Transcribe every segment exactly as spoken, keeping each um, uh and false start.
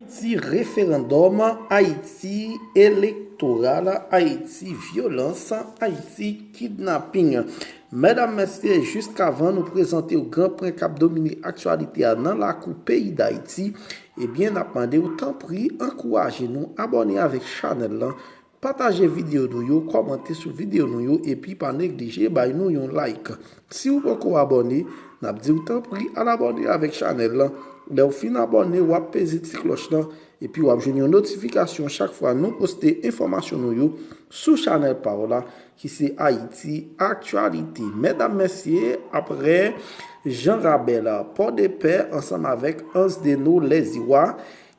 Ayiti, referandòm, Ayiti, elektoral, Ayiti, vyolans, Ayiti, kidnaping. Medam, mesye, jiskavan nou prezante w gran pwen k ap domine aktyalite a nan lakou peyi Dayiti, ebyen, n ap mande w, tanpri, ankouraje nou, abòne avèk chanèl lan, pataje videyo nou yo, kòmante sou videyo nou yo, epi pa neglije bay nou yon like. Si w poko abòne, n ap di w, tanpri, al abòne avèk chanèl lan. Lè w fin abòne, w ap peze ti klòch lan, epi w ap jwenn yon notifikasyon chak fwa nou poste enfòmasyon nou yo sou chanèl pa w la, ki se Ayiti Aktyalite. Medam, mesye, apre Jean Rabel, Pòdepè, ansanm avèk Anse des Naux, Lèziwa,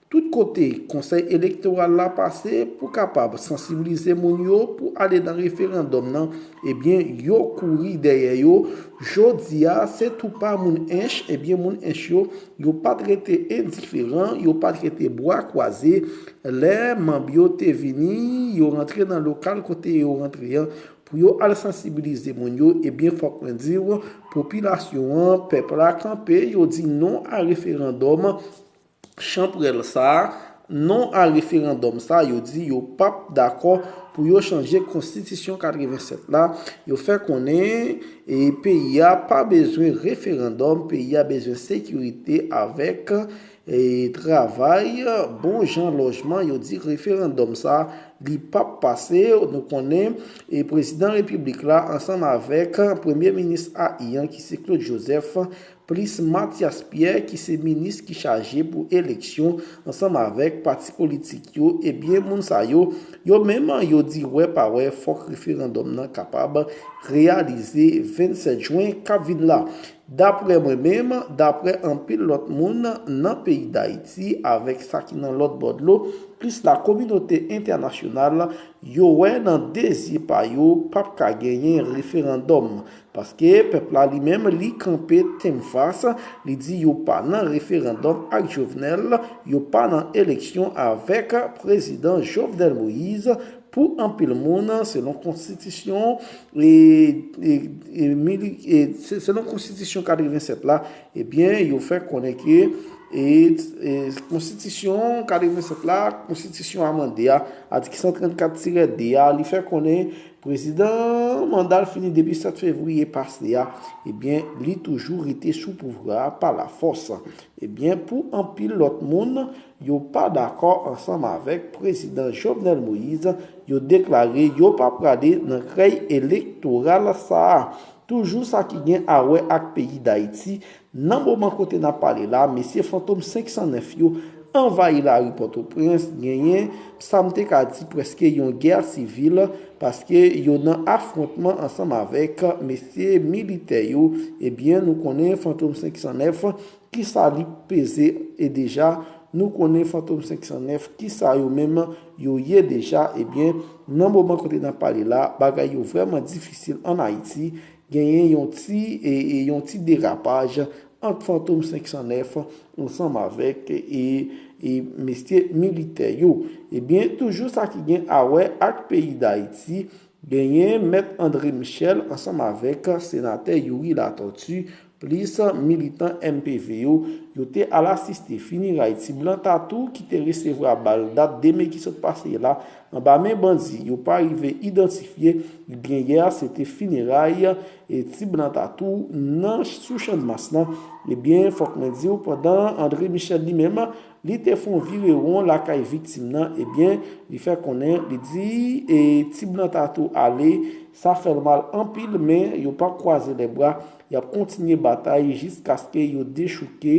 tout kote Konsèy Elektoral la pase pou kapab sansibilize moun yo pou ale nan referandòm nan, ebyen, yo kouri dèyè yo. Jodi a, se tou pa moun Ench, ebyen, moun Ench yo, yo pa t rete endiferan, yo pa t rete bra kwaze. Lè manm yo te vini, yo rantre nan lokal kote yo rantre an, pou yo al sansibilize moun yo, ebyen, fòk mwen di w, popilasyon an, pèp la kanpe, yo di non a referandòm chanpwèl sa a, non a referandòm sa a, yo di yo p ap dakò pou yo chanje konstitisyon katrevennsèt la. Yo fè konnen, e, peyi a pa bezwen referandòm, peyi a bezwen sekirite avèk, e, travay, bon jan lojman. Yo di referandòm sa a, li p ap pase. Nou konnen, e, prezidan repiblik la, ansanm avèk premye minis a i an, ki se Claude Joseph, plis Mathias Pierre, ki se minis ki chaje pou eleksyon ansanm avèk pati politik yo, ebyen, moun sa yo, yo menm, yo di wè pa wè, fòk referandòm nan kapab reyalize vennsèt jen k ap vin la. Daprè mwen menm, daprè anpil lòt moun nan peyi Dayiti, avèk sa ki nan lòt bò dlo, plis la kominote entènasyonal, yo wè nan de zye pa yo p ap ka genyen referandòm. Paske pèp la li menm, li kanpe tenm fas, li di yo pa nan referandòm ak Jovenel, yo pa nan eleksyon avèk prezidan Jovenel Moïse. Pou anpil moun, selon konstitisyon, e, e, e, mili-, e, se-, selon konstitisyon katrevennsèt la, ebyen, yo fè konnen ke, e, e, konstitisyon katrevennsèt la, konstitisyon amande a, atik san trannkat tirè de a, li fè konnen prezidan manda l fini depi sèt fevriye pase a, ebyen, li toujou rete sou pouvwa a pa lafòs. Ebyen, pou anpil lòt moun, yo pa dakò ansanm avèk prezidan Jovenel Moïse, yo deklare yo pa prale nan krèy elektoral sa a. Toujou sa ki gen a wè ak peyi Dayiti, nan moman kote n ap pale la, mesye fantom senk san nèf yo anvayi lari Pòtoprens, genyen, sa m te ka di, prèske yon gè sivil, paske yo nan afwontman ansanm avèk mesye militè yo. Ebyen, nou konnen fantom senk san nèf, kisa li peze e deja, nou konnen fantom senk san nèf, kisa yo menm yo ye deja, ebyen, nan moman kote n ap pale la, bagay yo vrèman difisil ann Ayiti, genyen yon ti, e, e yon ti derapaj ant fantom senk san nèf ansanm avèk, e, e mesye militè yo. Ebyen, toujou sa ki gen a wè ak peyi Dayiti, genyen Mèt André Michel ansanm avèk senatè Youri Latortue, plis militan M P V yo, yo te al asiste fineray Ti Blan Tatou ki te resevwa bal dat de me ki sot pase la anba men bandi yo pa rive idantifye. Ebyen, yè, se te fineray, e, Ti Blan Tatou nan sou Channmas lan. Ebyen, fòk mwen di w, pandan André Michel li menm, li te fè yon virewon lakay viktim nan, ebyen, li fè konnen, li di, e, Ti Blan Tatou ale, sa fè l mal anpil, men yo p ap kwaze lèbra, y ap kontinye batay jiskaske yo dechouke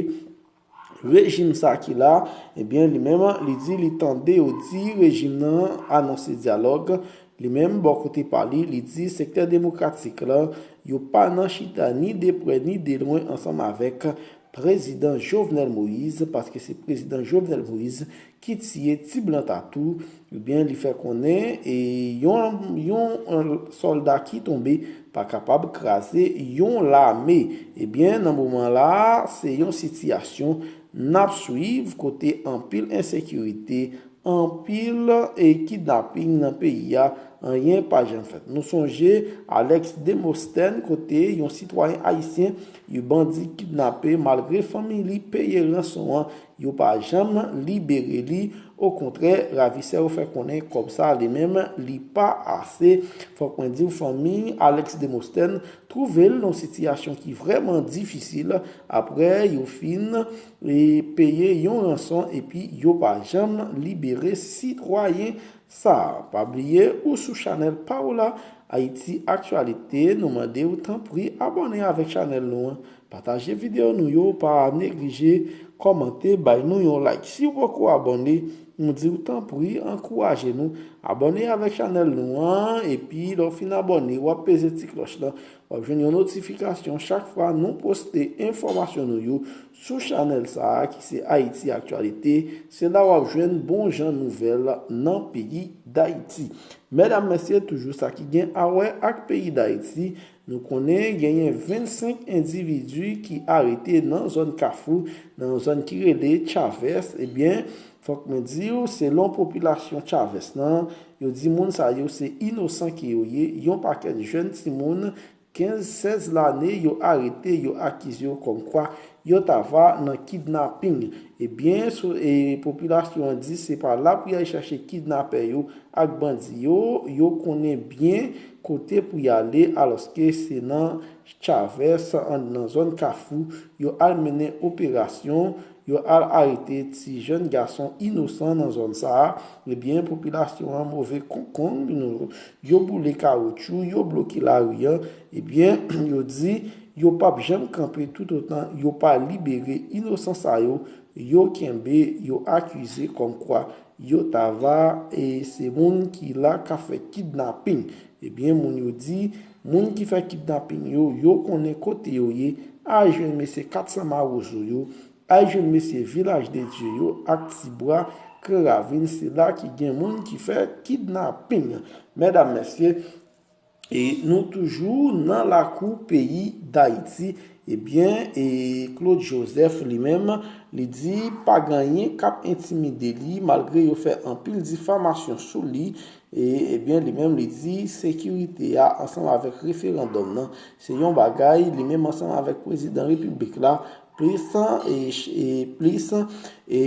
rejim sa ki la. Ebyen, li menm, li di li tande yo di rejim nan anonse dyalòg. Li menm, bò kote pa li, li di sektè demokratik la, yo pa nan chita ni de prè ni de lwen ansanm avèk prezidan Jovenel Moïse, paske se prezidan Jovenel Moïse ki tiye Ti Blan Tatou. Ebyen, li fè konnen, e, yon, yon, e, sòlda ki tonbe pa kapab kraze yon lame. Ebyen, nan moman la, se yon sitiyasyon n ap swiv kote anpil ensekirite, anpil e kidnaping nan peyi a, anyen pa janm fèt. Nou sonje Alex Demosthène, kote yon sitwayen ayisyen, yon bandi kidnape, malgre fanmi li peye ranson an, yo pa janm libere li. Okontrè, ravisè yo fè konnen kòb sa li menm, li pa ase. Fòk mwen di w, fanmi Alex Demosthène twouve l nan yon sitiyasyon ki vrèman difisil apre yo fin e peye yon ranson epi yo pa janm libere sitwayen sa a. Pa bliye ou sou chanèl pa w la, Ayiti Aktyalite, nou mande w tanpri abòne avèk chanèl nou an, pataje videyo nou yo, pa neglije kòmante, bay nou yon like. Si w poko abòne, nou di w tanpri ankouraje nou abòne avèk chanèl nou an, epi lè w fin abòne, w ap peze ti klòch lan. W ap jwenn yon notifikasyon chak fwa nou poste enfòmasyon nou yo sou chanèl sa a ki se Ayiti Aktyalite. Se la w ap jwenn bon jan nouvèl nan peyi Dayiti. Medam, mesye, toujou sa ki gen a wè ak peyi Dayiti, nou konnen genyen vennsenk endividi ki arete nan zòn Kafou, nan yon zòn ki rele Chavès. Ebyen, fòk mwen di w, selon popilasyon Chavès lan, yo di moun sa yo se inosan ke yo ye, yon pakèt jèn timoun kenz, sèz lane, yo arete, yo akize yo kòmkwa yo ta va nan kidnaping. Ebyen, sou, e, popilasyon an di se pa la pou y al chache kidnapè yo ak bandi yo, yo konnen byen kote pou y ale, alòske se nan Chavès, an, nan zòn Kafou, yo al mennen operasyon, yo al arete ti jèn gason inosan nan zòn sa a. Ebyen, popilasyon an move konkonn, nou, yo boule kawotchou, yo bloke lari an. Ebyen, yo di yo p ap janm kanpe toutotan yo pa libere inosan sa yo, yo kenbe, yo akize kòmkwa yo ta va, e se moun ki la k ap fè kidnaping. Ebyen, moun yo di, moun ki fè kidnaping yo, yo konnen kote yo ye, al jwenn mesye Kat San Mawozo yo, al jwenn mesye Vilaj de Dye yo ak Tibwa, Gran Ravin, se la ki gen moun ki fè kidnaping. Medam, mesye, e nou toujou nan lakou peyi Dayiti. Ebyen, e Claude Joseph li menm, li di pa gen anyen k ap entimide li, malgre yo fè anpil difamasyon sou li. E, ebyen, li menm, li di sekirite a ansanm avèk referandòm nan, se yon bagay, li menm ansanm avèk prezidan repiblik la, plis, e, e, plis, e,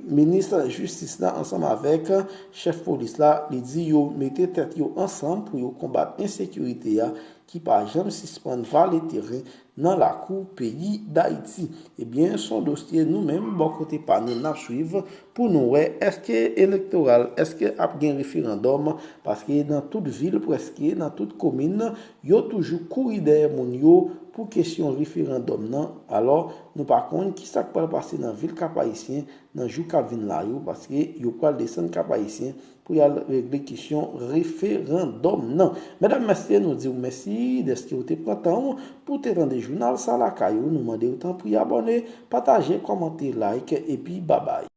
minis jistis la ansanm avèk chèf polis la, li di yo mete tèt yo ansanm pou yo konbat ensekirite a ki pa janm sispann vale teren nan lakou peyi Dayiti. Ebyen, se yon dosye nou menm, bò kote pa nou, n ap swiv pou nou wè èske elektoral, èske ap gen referandòm, paske nan tout vil prèske, nan tout komin, yo toujou kouri dèyè moun yo pou kesyon referandòm nan. Alò, nou pa konn ki sa k pral pase nan vil Kap Ayisyen nan jou k ap vin la yo, paske yo pral desann Kap Ayisyen pou y al regle kesyon referandòm nan. Medam, mesye, nou di w mèsi dèske w te pran tan w pou w te tande jounal sa lakay ou. Nou mande w tanpri abòne, pataje, kòmante, like, epi babay.